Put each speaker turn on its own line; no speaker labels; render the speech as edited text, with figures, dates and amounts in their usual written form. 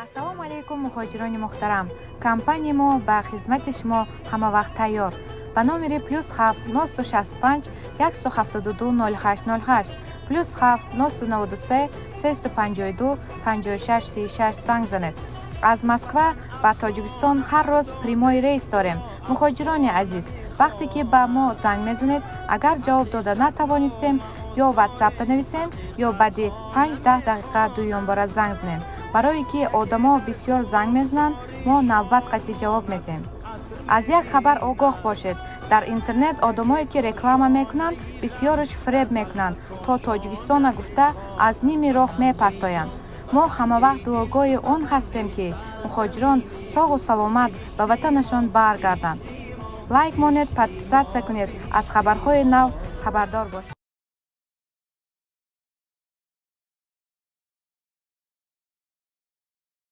Ассалому алайкум, муҳоҷирони муҳтарам! Компанияи мо ба хизмати шумо ҳамавақт тайёр. Ба номери +7 965 172 08 08, +7 993 352 56 36 занг занед. Аз Москва ба Тоҷикистон ҳар рӯз прямой рейс дорем. Муҳоҷирони азиз, вақте ки ба мо занг мезанед, агар ҷавоб дода натавонистем, ё Ватсапта нависен, ё баъди 5-10 дақиқа дуюмбора занг занед, барое ки одамо бисёр занг мезананд, мо навбат қатъи ҷавоб медиҳем. Аз як хабар огоҳ бошед: дар интернет одамое ки реклама мекунанд, бисёраш фиреб мекунанд, то Тоҷикистона гуфта, аз ними роҳ мепартоянд. Мо ҳамавақт дуогӯи он ҳастем, ки муҳоҷирон соғу саломат ба ватанашон баргарданд. Лайк монед, подписаться кунед, аз хабарҳои нав хабардор бошед.